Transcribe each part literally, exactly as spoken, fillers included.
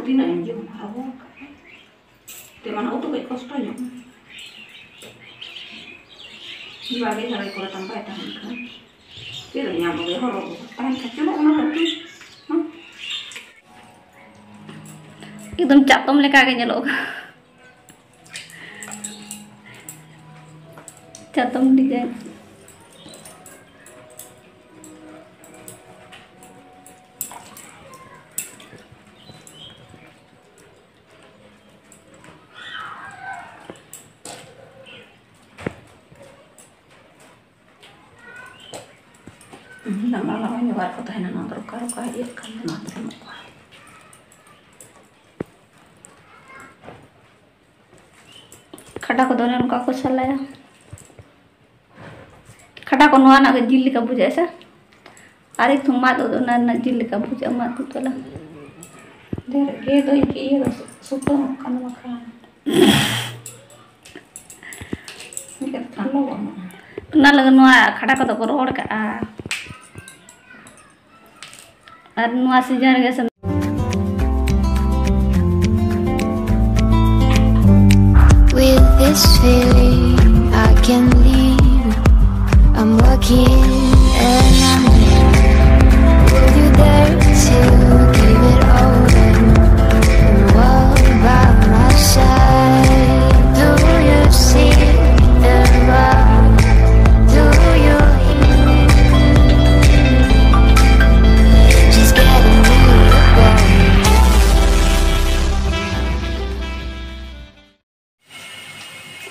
ᱛᱤᱱᱟᱹᱜ ᱮᱢ ᱡᱚᱢᱟ ᱟᱵᱚ? ᱛᱮ ᱢᱟᱱᱮ ᱩᱛᱩ ᱠᱟᱹᱡ ᱠᱚᱥᱴᱚ ᱧᱚᱜ᱾ ᱵᱟᱲᱜᱮ ᱡᱷᱟᱲᱮ ᱠᱚᱨᱮ ᱛᱟᱢ ᱵᱟᱭ ᱛᱟᱦᱮᱱ ᱠᱷᱟᱱ ᱪᱮᱫ ᱮᱢ ᱧᱟᱢ ᱟᱹᱜᱩᱭᱟ? ᱦᱚᱨᱚᱜ ᱟᱹᱜᱩ ᱛᱟᱦᱮᱱ ᱠᱷᱟᱱ ᱪᱚᱞᱚ ᱚᱱᱟ ᱠᱚ ᱩᱛᱩ᱾ ᱦᱮᱸ? ᱮᱠᱫᱚᱢ ᱪᱟᱛᱚᱢ ᱞᱮᱠᱟ ᱜᱮ ᱧᱮᱞᱚᱜ ᱠᱟᱱᱟ᱾ ᱪᱟᱛᱚᱢ design᱾ ᱞᱟᱸᱜᱟ ᱞᱟᱸᱜᱟ ᱧᱚᱜᱟᱜ ᱠᱚ ᱛᱟᱦᱮᱱᱟ, ᱱᱚᱣᱟ ᱫᱚ ᱨᱚᱠᱟ ᱨᱚᱠᱟ ᱤᱭᱟᱹᱜ ᱠᱟᱱ ᱫᱚ, ᱱᱚᱣᱟ ᱫᱚ ᱵᱟᱹᱱᱩᱜ ᱠᱚᱣᱟ᱾ ᱠᱷᱟᱰᱟ ᱠᱚᱫᱚ ᱚᱱᱮ ᱚᱱᱠᱟ ᱠᱚ ᱥᱟᱞᱟᱭᱟ᱾ ᱠᱷᱟᱰᱟ ᱠᱚ ᱱᱚᱣᱟ ᱨᱮᱱᱟᱜ ᱜᱮ ᱡᱤᱞ ᱞᱮᱠᱟ ᱵᱩᱡᱷᱟᱹᱜᱼᱟ ᱥᱮ? ᱟᱨ ᱮᱠᱴᱩ ᱢᱟᱫ ᱩᱫ ᱚᱱᱟ ᱨᱮᱱᱟᱜ ᱡᱤᱞ ᱞᱮᱠᱟ ᱵᱩᱡᱷᱟᱹᱜᱼᱟ, ᱢᱟᱫ ᱩᱫ ᱛᱚᱞᱟ᱾ ᱰᱷᱮᱨ ᱜᱮ ᱫᱚ ᱤᱱᱠᱟᱹ ᱤᱭᱟᱹ ᱫᱚ ᱥᱩᱛᱟᱹᱢᱚᱜ ᱠᱟᱱᱟ ᱵᱟᱠᱷᱟᱱ᱾ ᱮᱱᱠᱷᱟᱱ ᱞᱚᱜᱚᱱᱚᱜᱼᱟ᱾ ᱚᱱᱟ ᱞᱟᱹᱜᱤᱫ ᱱᱚᱣᱟ ᱠᱷᱟᱰᱟ ᱠᱚᱫᱚ ᱠᱚ ᱨᱚᱦᱚᱲ ᱠᱟᱜᱼᱟ᱾ ᱟᱨ ᱱᱚᱣᱟ season ᱨᱮᱜᱮ ᱥᱮ With this feeling, I can leave. I'm working and I'm leaving. Would you dare to give it all away? I'm all by my side. Do you see the light? Do you hear? She's getting me away.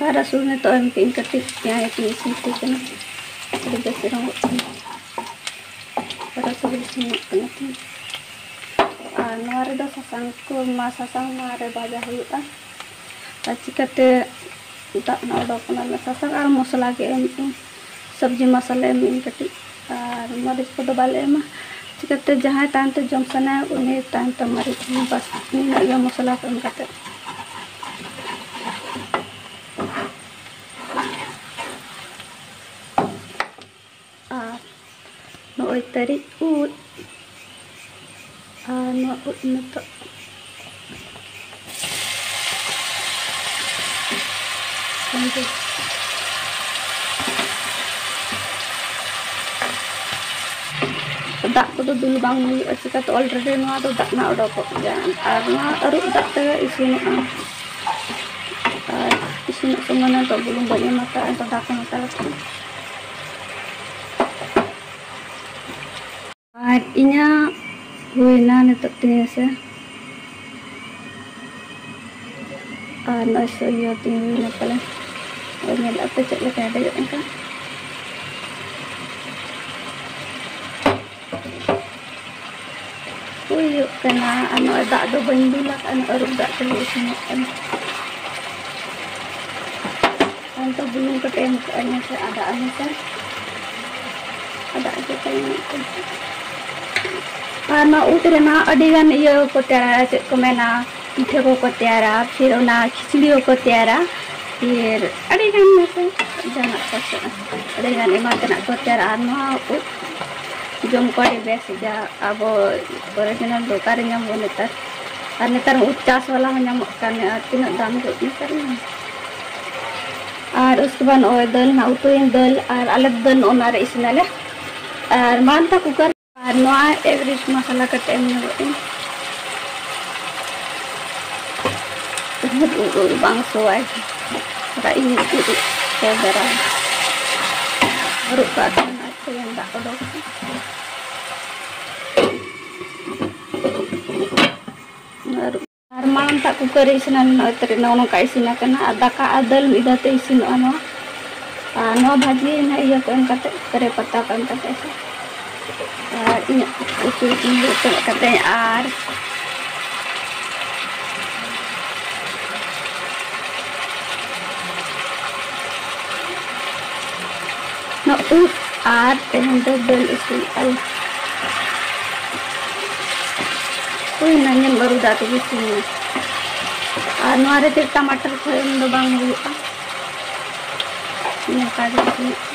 ᱟᱨ ᱨᱟᱹᱥᱩᱱ ᱱᱤᱛᱚᱜ ᱮᱢ ᱠᱮᱫᱟᱹᱧ ᱠᱟᱹᱴᱤᱡ, ᱯᱮᱸᱭᱟᱡᱽ ᱟᱹᱴᱤᱧ ᱤᱥᱤᱱ ᱴᱷᱤᱠ ᱠᱟᱱᱟ, ᱟᱹᱰᱤ ᱵᱮᱥ ᱨᱚᱝᱜᱚᱜ ᱠᱟᱱᱟ᱾ ᱟᱨ ᱨᱟᱹᱥᱩᱱ ᱤᱥᱤᱱᱚᱜ ᱠᱟᱱᱟ ᱛᱤᱧ᱾ ᱟᱨ ᱱᱚᱣᱟ ᱨᱮᱫᱚ ᱥᱟᱥᱟᱝ ᱠᱚ ᱢᱟ, ᱥᱟᱥᱟᱝ ᱱᱚᱣᱟ ᱨᱮ ᱵᱷᱟᱡᱟ ᱦᱩᱭᱩᱜᱼᱟ᱾ ᱟᱨ ᱪᱤᱠᱟᱹᱛᱮ ᱫᱟᱜ ᱱᱚᱣᱟ ᱚᱰᱚᱠ ᱠᱟᱱᱟ, ᱥᱟᱥᱟᱝ ᱟᱨ ᱢᱚᱥᱞᱟ ᱜᱮ ᱮᱢ, ᱥᱚᱵᱽᱡᱤ ᱢᱚᱥᱞᱟ ᱮᱢ ᱤᱧ ᱠᱟᱹᱴᱤᱡ᱾ ᱟᱨ ᱢᱟᱹᱨᱤᱪ ᱠᱚᱫᱚ ᱵᱟᱞᱮ ᱮᱢᱟ, ᱪᱤᱠᱟᱹᱛᱮ ᱡᱟᱦᱟᱸᱭ ᱛᱟᱭᱚᱢ ᱛᱮ ᱡᱚᱢ ᱥᱟᱱᱟᱭᱟ ᱩᱱᱤ ᱛᱟᱭᱚᱢ ᱛᱮ ᱢᱟᱹᱨᱤᱪ ᱮᱢ, ᱵᱟᱥ ᱱᱤᱱᱟᱹᱜ ᱜᱮ ᱢᱚᱥᱞᱟ ᱠᱚ ᱮᱢ ᱠᱟᱛᱮ᱾ ᱟᱨ ᱱᱚᱜᱼᱚᱭ ᱛᱟᱹᱨᱤᱡ ᱩᱫ, ᱟᱨ ᱱᱚᱣᱟ ᱩᱫ ᱱᱤᱛᱚᱜ ᱫᱟᱜ ᱠᱚᱫᱚ ᱫᱩᱞ ᱵᱟᱝ ᱦᱩᱭᱩᱜᱼᱟ, ᱪᱤᱠᱟᱹᱛᱮ already ᱱᱚᱣᱟ ᱫᱚ ᱫᱟᱜ ᱢᱟ ᱚᱰᱚᱠᱚᱜ ᱜᱮᱭᱟ᱾ ᱟᱨ ᱱᱚᱣᱟ ᱟᱹᱨᱩᱵ ᱫᱟᱜ ᱛᱮᱜᱮ ᱤᱥᱤᱱᱚᱜᱼᱟ᱾ ᱟᱨ ᱤᱥᱤᱱᱚᱜ ᱥᱚᱢᱚᱭ ᱱᱤᱛᱚᱜ ᱵᱩᱞᱩᱝ ᱵᱟᱹᱧ ᱮᱢ ᱟᱠᱟᱫᱼᱟ, ᱱᱤᱛᱚᱜ ᱫᱟᱜ ᱠᱚ ᱦᱟᱛᱟᱲ ᱠᱟᱜᱼᱟ᱾ ᱟᱨ ᱤᱧᱟᱹᱜ ᱦᱩᱭᱱᱟ ᱱᱤᱛᱚᱜ ᱛᱤᱧ ᱥᱮ᱾ ᱟᱨ ᱱᱚᱜᱼᱚᱭ ᱥᱮ ᱤᱭᱟᱹ ᱛᱤᱧ ᱦᱩᱭᱱᱟ ᱯᱟᱞᱮ᱾ ᱱᱚᱜᱼᱚᱭ ᱧᱮᱞ ᱟᱯᱮ ᱪᱮᱫ ᱞᱮᱠᱟ ᱦᱮᱰᱮᱡᱚᱜ ᱠᱟᱱᱟ᱾ ᱦᱩᱭᱩᱜ ᱠᱟᱱᱟ᱾ ᱟᱨ ᱱᱚᱜᱼᱚᱭ ᱫᱟᱜ ᱫᱚ ᱵᱟᱹᱧ ᱫᱩᱞ ᱟᱠᱟᱫᱼᱟ, ᱱᱚᱜᱼᱚᱭ ᱟᱹᱨᱩᱵ ᱫᱟᱜ ᱛᱮᱜᱮ ᱤᱥᱤᱱᱚᱜ ᱠᱟᱱᱟ᱾ ᱟᱨ ᱱᱤᱛᱚᱜ ᱵᱩᱞᱩᱝ ᱠᱟᱹᱴᱤᱡ ᱮᱢ ᱠᱟᱜᱼᱟ, ᱤᱱᱟᱹ ᱥᱮ ᱟᱫᱟ ᱟᱹᱞᱩ ᱥᱮ ᱟᱫᱟ ᱟᱹᱞᱩ ᱠᱚ ᱮᱢ ᱠᱟᱜᱼᱟ᱾ ᱟᱨ ᱱᱚᱣᱟ ᱩᱫ ᱨᱮᱱᱟᱜ ᱟᱹᱰᱤ ᱜᱟᱱ ᱤᱭᱟᱹ ᱠᱚ ᱛᱮᱭᱟᱨᱟ, ᱪᱮᱫ ᱠᱚ ᱢᱮᱱᱟ, ᱯᱤᱴᱷᱟᱹ ᱠᱚᱠᱚ ᱛᱮᱭᱟᱨᱟ, ᱯᱷᱤᱨ ᱚᱱᱟ ᱠᱷᱤᱪᱲᱤ ᱦᱚᱸᱠᱚ ᱛᱮᱭᱟᱨᱟ, ᱯᱷᱤᱨ ᱟᱹᱰᱤ ᱜᱟᱱ ᱱᱚᱛᱮ ᱡᱟᱦᱟᱱᱟᱜ ᱠᱚ ᱟᱹᱰᱤ ᱜᱟᱱ ᱮᱢᱟᱱ ᱛᱮᱱᱟᱜ ᱠᱚ ᱛᱮᱭᱟᱨᱟ᱾ ᱟᱨ ᱱᱚᱣᱟ ᱩᱫ ᱡᱚᱢ ᱠᱚ ᱟᱹᱰᱤ ᱵᱮᱥ ᱜᱮᱭᱟ᱾ ᱟᱵᱚ original ᱫᱚ ᱚᱠᱟᱨᱮ ᱧᱟᱢᱚᱜᱼᱟ ᱱᱮᱛᱟᱨ? ᱟᱨ ᱱᱮᱛᱟᱨ ᱩᱫ ᱪᱟᱥ ᱵᱟᱞᱟ ᱦᱚᱸ ᱧᱟᱢᱚᱜ ᱠᱟᱱᱟ, ᱟᱨ ᱛᱤᱱᱟᱹᱜ ᱫᱟᱢ ᱠᱚ ᱱᱮᱛᱟᱨ ᱢᱟ᱾ ᱟᱨ ᱩᱥᱠᱮ ᱵᱟᱫ ᱱᱚᱜᱼᱚᱭ ᱫᱟᱹᱞ ᱱᱟᱜ ᱩᱛᱩᱭᱟᱹᱧ, ᱫᱟᱹᱞ, ᱟᱨ ᱟᱞᱮ ᱫᱚ ᱫᱟᱹᱞ ᱱᱚᱜᱼᱚ ᱱᱚᱣᱟ ᱨᱮ ᱤᱥᱤᱱᱟᱞᱮ᱾ ᱟᱨ ᱢᱟᱲᱟᱝ ᱛᱮ cooker ᱟᱨ ᱱᱚᱣᱟ ᱮᱜᱽ ᱨᱤᱥ ᱢᱚᱥᱞᱟ ᱠᱟᱹᱴᱤᱡ ᱮᱢ ᱧᱚᱜᱚᱜ ᱤᱧ᱾ ᱩᱫ, ᱩᱫ, ᱩᱫ ᱵᱟᱝ ᱥᱚᱣᱟᱭ᱾ ᱨᱟᱜ ᱤᱧ ᱩᱫ, ᱩᱫ ᱥᱚ ᱫᱷᱟᱨᱟ᱾ ᱟᱹᱨᱩᱵ ᱠᱟᱜ ᱠᱷᱟᱱ ᱟᱡ ᱛᱮᱜᱮ ᱫᱟᱜ ᱚᱰᱚᱠ᱾ ᱟᱹᱨᱩᱵ᱾ ᱟᱨ ᱢᱟᱲᱟᱝ ᱛᱟᱜ cooker ᱨᱮ ᱤᱥᱤᱱᱟ, ᱱᱚᱜᱼᱚᱭ ᱛᱟᱹᱨᱤ ᱱᱚᱜᱼᱚ ᱱᱚᱝᱠᱟ ᱤᱥᱤᱱ ᱟᱠᱟᱱᱟ᱾ ᱟᱨ ᱫᱟᱠᱟ ᱟᱨ ᱫᱟᱹᱞ ᱢᱤᱫ ᱫᱷᱟᱣ ᱛᱮ ᱤᱥᱤᱱᱚᱜᱼᱟ ᱱᱚᱣᱟ᱾ ᱟᱨ ᱱᱚᱣᱟ ᱵᱷᱟᱹᱡᱤ ᱱᱟᱦᱟᱜ ᱤᱭᱟᱹ ᱠᱚ ᱮᱢ ᱠᱟᱛᱮ, ᱠᱟᱨᱮ ᱯᱟᱛᱟ ᱠᱚ ᱮᱢ ᱠᱟᱛᱮ ᱥᱮ᱾ ᱟᱨ ᱤᱧᱟᱹᱜ ᱩᱛᱩ ᱤᱥᱤᱱ ᱫᱚ ᱩᱛᱟᱹᱨ ᱠᱟᱛᱮ ᱟᱨ ᱱᱚᱜᱼᱚᱭ ᱟᱨ ᱛᱮᱦᱮᱧ ᱫᱚ ᱫᱟᱹᱞ ᱩᱛᱩ ᱟᱞᱮ᱾ ᱦᱩᱭᱱᱟ, ᱧᱮᱞ ᱵᱟᱹᱨᱩ ᱫᱟᱜ ᱛᱮᱜᱮ ᱤᱥᱤᱱ ᱮᱱᱟ᱾ ᱟᱨ ᱱᱚᱣᱟ ᱨᱮ ᱪᱮᱫ ᱴᱟᱢᱟᱴᱟᱨ ᱠᱚ ᱮᱢ ᱫᱚ ᱵᱟᱝ ᱦᱩᱭᱩᱜᱼᱟ, ᱱᱚᱝᱠᱟ ᱜᱮ ᱦᱩᱭᱩᱜᱼᱟ᱾